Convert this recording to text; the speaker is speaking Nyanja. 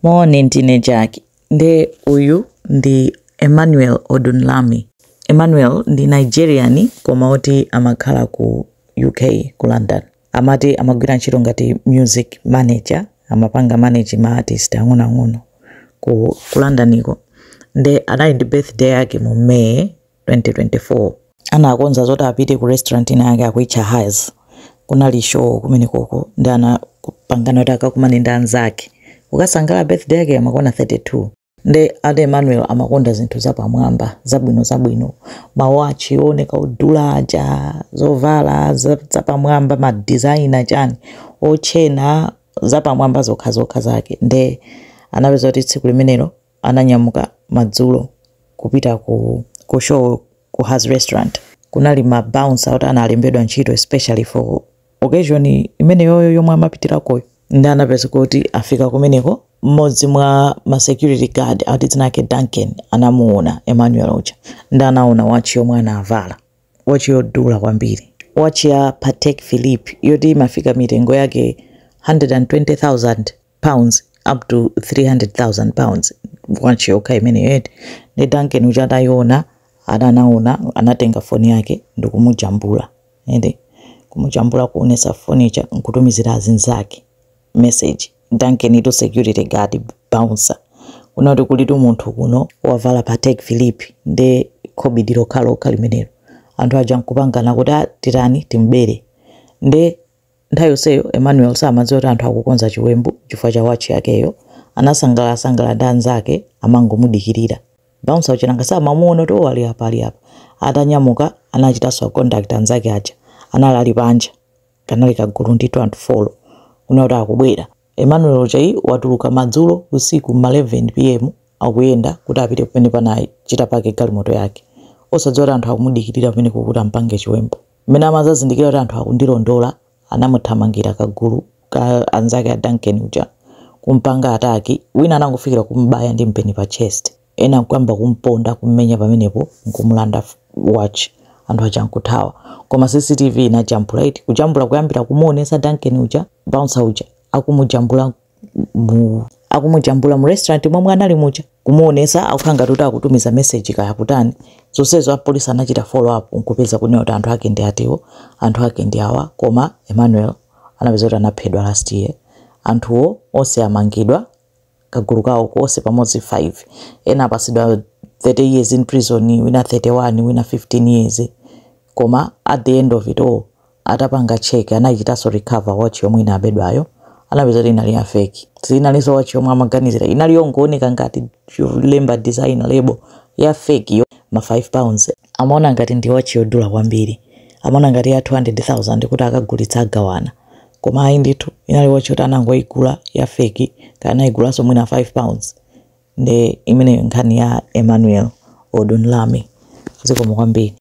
Moni, ndine Jack. Nde uyu ndi Emmanuel Odunlami. Emmanuel ndi Nigerian koma oti amakhala ku UK, ku London. Amati amagwira ntchito ngati music manager, amapanga manage ma artist ang'onoang'ono ku London iko. Nde anali ndi birthday yake mu May 2024. Anakonza zoti apite ku restaurant ina yake akuitcha Haz. Kunali show kumenekoko, ndi anapangana kuti akakumane ndi anzake kukasangala birthday yake, amakwana 32. Nde ati Emmanuel amakonda zinthu zapamwamba, zabwino zabwino, mawatchi ooneka odula aja, zovala zapamwamba, ma designer chani, ochena, zapamwamba zokhazokha zake. Nde anapeza kuti tsiku limenelo ananyamuka madzulo kupita ku show ku Haz Restaurant. Kunali ma bouncer oti analembedwa ntchito especially for occasion imeneyoyo yomwe amapitirakoyo. Ndi anapeza kuti afika kumeneko, mmodzi mwa ma security guard ati dzina ake Duncan anamuona Emmanuel uja. Ndi anaona watch yomwe anavala, watch yodula kwambiri, watch ya Patek Philippe yoti imafika mitengo yake £120,000 up to £300,000, watch yokha imeneyo eti. Ndi Duncan uja atayiona, adanaona, anatenga foni yake ndikumujambula ende kumujambula, kuonesa foni ija nkutumizira azinzake message. Duncan ito security guard, bouncer, kunoti kulitu munthu kuno wavala Patek Philippe ndi khobidi lokhalokha limenelo. Anthu aja nkupangana kuti, "Ah, titani? Timbere." Nde nthawi yonseyo Emmanuel samadziwa kuti anthu akukonza chiwembu chifukwa cha watch yakeyo. Anasangalala sangala ndi anzake, amangomudikirira bouncer uja, nanga samamuona kuti, "Oh, ali apa, ali apa." Atanyamuka anachitanso contact anzake aja anali ali panja, kanali kagulu ndithu, anthu 4, kuna kuti akubwera. Emmanuel uja watuluka madzulo usiku ma 11 p.m., akuyenda kuti apite kumene panachita park galimoto yake, osadziwa kuti anthu akumudikirira pamene kuti ampange chiwembu. Mmene amazazindikira kuti anthu akundilondola, anamuthamangira kagulu ka anzake a Duncan uja kumpanga attack. Wina anangofikira kumbaya ndi mpeni pa chest, ena nkuyamba kumponda, kummenya pamenepo, nkumulanda watch. Anthu aja nkuthawa, koma CCTV inajambula iti, kujambula kuyambira kumuonesa Duncan uja, bouncer uja akumujambula mu restaurant momwe anali muja, kumuonesa akukhala ngati kuti akutumiza message kaya kutani. Zonsezo apolisi anachita follow up nkupeza kunena kuti anthu ake ndi atiwo, anthu ake ndi awa. Koma Emmanuel anapeza kuti anaphedwa last year. Anthuwo onse amangidwa, kagulu kawo konse pamodzi 5. Ena apasidwa 30 years in prison, wina 31, wina 15 years. Koma at the end of it all, atapanga check, anachitanso recover watch yomwe inabedwayo, anapeza kuti inali ya fake. Sinalinso watch yomwe amaganizira, inali yongooneka ngati lemba designer label ya fake yo ma £5. Amaona ngati ndi watch yodula kwambiri, amaona ngati ya 200,000 kuti akagulitsa agawana, koma ayi ndithu, inali watch yoti anangoyigula ya fake, kana anayigulanso mwina £5. Ndi imeneyo nkhani ya Emmanuel Odunlami. Zikomo kwambiri.